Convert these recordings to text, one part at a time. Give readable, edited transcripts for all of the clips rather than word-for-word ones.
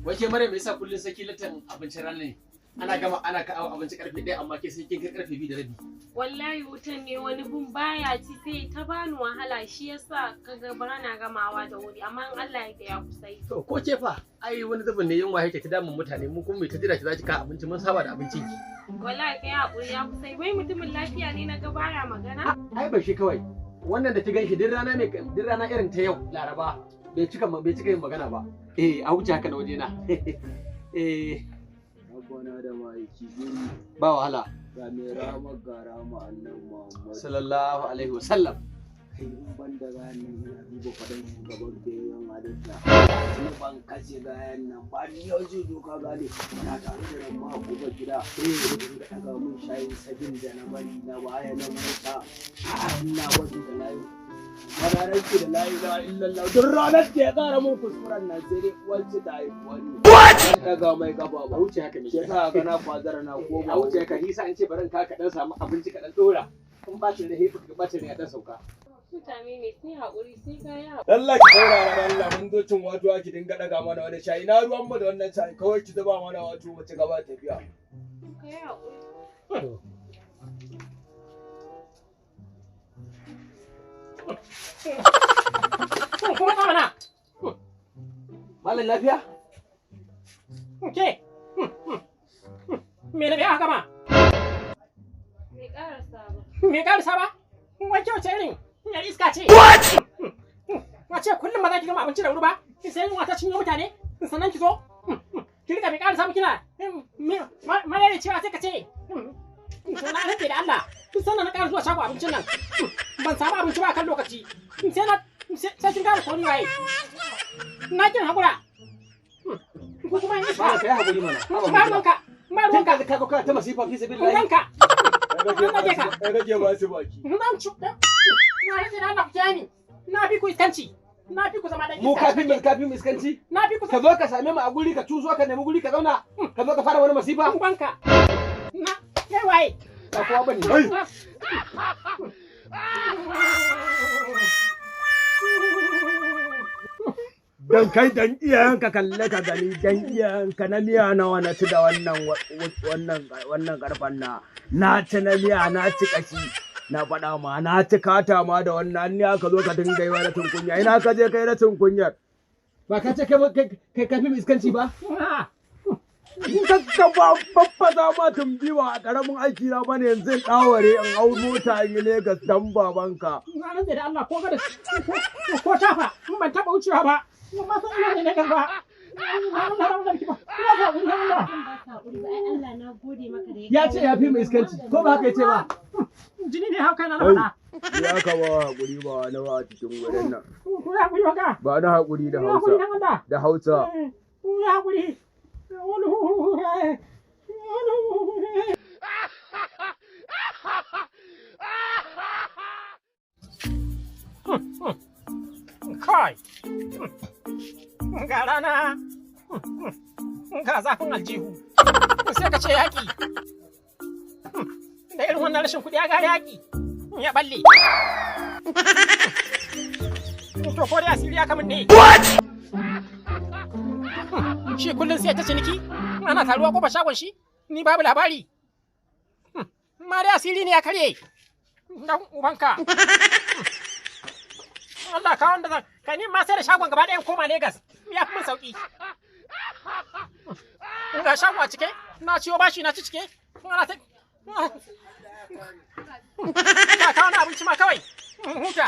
Wace mare me yasa kullun saki latan abincin rana ne? Ana gama ana kawo abinci karfe 1 amma ke sai kin kai karfe 2:30. Wallahi wutan ne wani bun baya ci sai ta bani wahala shi yasa kaga bana gamawa da wuri amma in Allah ya ya kusa yi. To ko ke fa ai wani zubin ne yunwa yake ta damun mutane mu kuma mai ta jira ki zaki ka abinci mun saba da abincin ki. Wallahi kai hakuri ya kusa yi wai mutumin lafiya ne naga baya magana. Ai ba shi kawai wannan da ki ganshi duk rana ne duk rana irin ta yau Laraba bai cika yin magana ba. Eh a wuce haka na waje na. Eh Rabbana da ma'aiki guri ba wahala. Ga mai rama ga rama annabi Muhammad sallallahu alaihi wasallam. Kai in ban da gayan nan ina duba faɗan shugaban bayan halitta. Ni ban kace gayan nan ba ni yau zai doka gane na tare da ran ma gobe gida. Eh dinga daga mun shayin sabin da na bari na baya na mota. A'a ina gwada da layi. Wani rantsi da la ilaha illallah duk ranar da ya ƙara mun kuskuren nan sai dai uwarci ta haifi wani. What? Daga mai gaba ba. A wuce haka ne. Shi yasa ga na kwazara na koma. A wuce haka hisa an ce barin ka kaɗan samu abinci kaɗan ɗora. In bacin rai ka bacin rai ya ɗan sauka. Mutane ne sai haƙuri sai ka yi haƙuri. Allah ki saurara da Allah mun zo cin wato ki dinga daga mana wani shayi na ruwan mu da wannan shayi kawai ki zuba mana wato mu ci gaba tafiya. Ka yi haƙuri. Kuma ta mana. Malam lafiya? Ke. Me na biya haka ma? Me ƙarasa ba. Me ƙarasa ba? Wace wace irin yar iska ce? Wace kullum ba za ki gama abinci da wuri ba? Sai yunwa ta cinye mutane sannan ki zo. Ki rika mai ƙarasa kina malere cewa sai ka ce. To na rike da Allah. Sannan na ƙara zuwa shago abincin nan. Ban samu abinci ba kan lokaci. Sai na sai kin ƙara koni waye. Na kin haƙura. Ko kuma in iska. Ba kai haƙuri mana. Ba ruwanka. Ba ruwanka. Ka zo kana ta masifa fi sabilillahi. Ruwanka. Kai kake ba su baki. Nan cu. Na rike da Allah ku kiyaye ni. Na fi ku iskanci. Na fi ku zama dan iska. Mu kafin mu iskanci. Na fi ku Ka zo ka same mu a guri ka cuso ka nemi guri ka zauna. Ka zo ka fara wani masifa. Ubanka. Na kai waye. Ba kowa bane. Dan kai dan iyayenka kalle ka gani dan iyayenka na miya nawa na ci da wannan wannan wannan karfan na na ci na miya na ci kashi na faɗa ma na ci kata ma da wannan ni aka zo ka dinga yi wa rashin kunya ina ka je kai rashin kunyar Ba ka ce kai kafin iskanci ba? Kakka ba babbaza ma tumbi ba a ƙaramin aiki na bane yanzu in ɗaware in hau mota in yi Legas dan babanka. Na rantse da Allah ko gada ko tafa in ban taɓa wucewa ba. Ba san ina ne Legas ba. Allah na gode maka da Ya ce ya fi mu iskanci ko ba haka ya ce ba? Jini ne hauka na faɗa. Ya ka ba haƙuri ba wani ba a cikin wurin nan. Ku ya haƙuri haka. Ba na haƙuri da Ku ya haƙuri Hausa. dan Allah. Da Hausa. Ku ya haƙuri. Kai, ga rana, ga zafin aljihu, sai ka ce yaƙi. Da irin wannan rashin kuɗi ya ga yaƙi, ya balle. To ko dai asiri ya kamun ne. Shi kullum sai ta ciniki, ana taruwa kofar shagon shi, ni babu labari. Ma dai asiri ne ya karye. Dan ubanka. Allah ka wanda zan kai ni ma sai da shagon gaba ɗayan koma Legas ya fi min sauki. Ga shago a cike, na ciyo bashi na ci cike, ana ta Allah ka wani abinci ma kawai, in huta.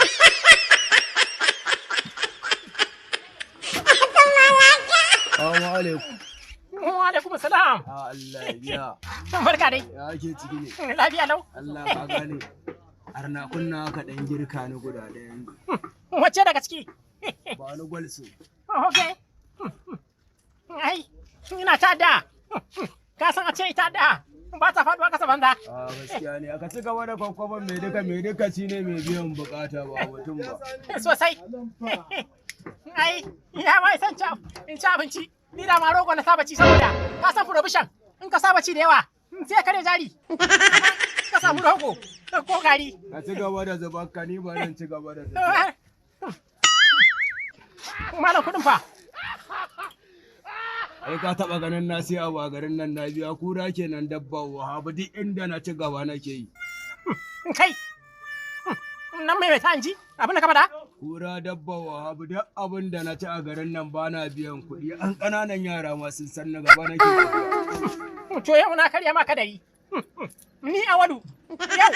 Assalamu alaikum. Wa alaikum salam. Allah ya biya. Barka dai. Ya ake ciki ne. Lafiya lau. Allah ka gane. Arna kunna ka dan girka ni guda ɗayan. Wacce daga ciki? Ba ni gwalsu. Okay. Ai, ina ta da. Ka san a ce ita da ba ta faduwa kasa banza. A gaskiya ne aka ci gaba da kwakwaban mai duka shine mai biyan bukata ba mutum ba. Sosai. Ai, ya mai san in ci abinci. Ni da ma rogo na saba ci saboda ka san provision in ka saba ci da yawa sai kare jari. Ka samu rogo ko gari. Ka ci gaba da zubar ka ni ba zan ci gaba da zubar. Malam kuɗin fa. Ai ka taba ganin na sai abu a garin nan na biya? Kura kenan dabba wahaba, duk inda na ci gaba nake yi. Kai. Nan mai mai ta ji abin da ka faɗa? Kura dabba wahaba, duk abin da na ci a garin nan bana biyan kuɗi. An ƙananan yara ma sun san na gaba nake tafiya. To yau na karya maka dari. Ni Awalu. Yau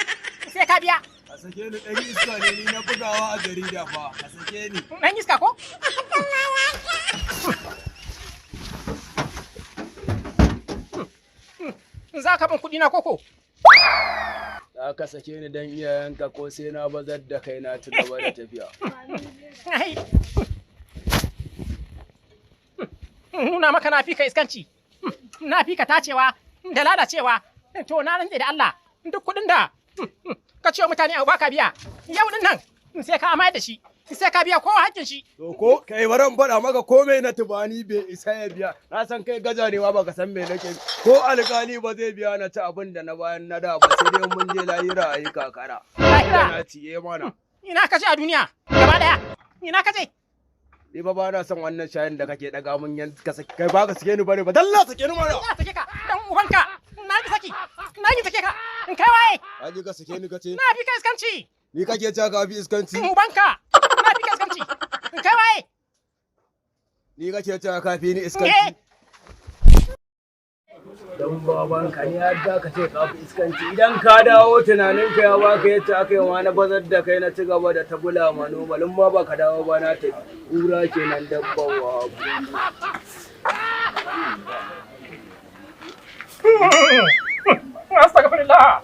sai ka biya. A sake ni, ɗan iska ne ni na bugawa a jarida fa. A sake ni. Ɗan iska ko? Za ka bin kuɗi na koko? Za ka sake ni dan iyayenka ko sai na bazar da kai na ci gaba da tafiya? Ai. Nuna maka na fi ka iskanci, na fi ka tacewa da lalacewa. To na rantse da Allah, duk kuɗin da ka ce wa mutane abu baka biya, yau din nan sai ka amayar da shi, sai ka biya kowa hakkin shi. To ko kai, bari in faɗa maka, komai na tubani bai isa ya biya. Na san kai gaja ne ma, baka san me nake. Ko alƙali ba zai biya na ci abin da na bayan na da ba, sai dai mun je lahira a yi kakara. Lahira? Na ciye mana. Ina ka je a duniya gaba daya? Ina ka je? Ni ba ba na son wannan shayin da kake daga mun yan ka saki kai, ba ka sake ni bane ba. Dalla sake ni mana. Na sake ka dan ubanka. Na ki saki, na ki sake ka. In kai waye? Ka ji ka sake ni kace. Na fi ka iskanci. Ni kake cewa ka fi iskanci? Ubanka, na fi ka iskanci. In kai waye? Ni kake cewa ka fi ni Eh. iskanci? Dan babanka ne har da ka ce ka fi iskanci. Idan ka dawo tunaninka ya baka yadda aka yi ma na bazar da kai na ci gaba da tabula ma nomalin ma baka dawo ba, na tafi. Kura kenan dabban wa. Astaghfirullah.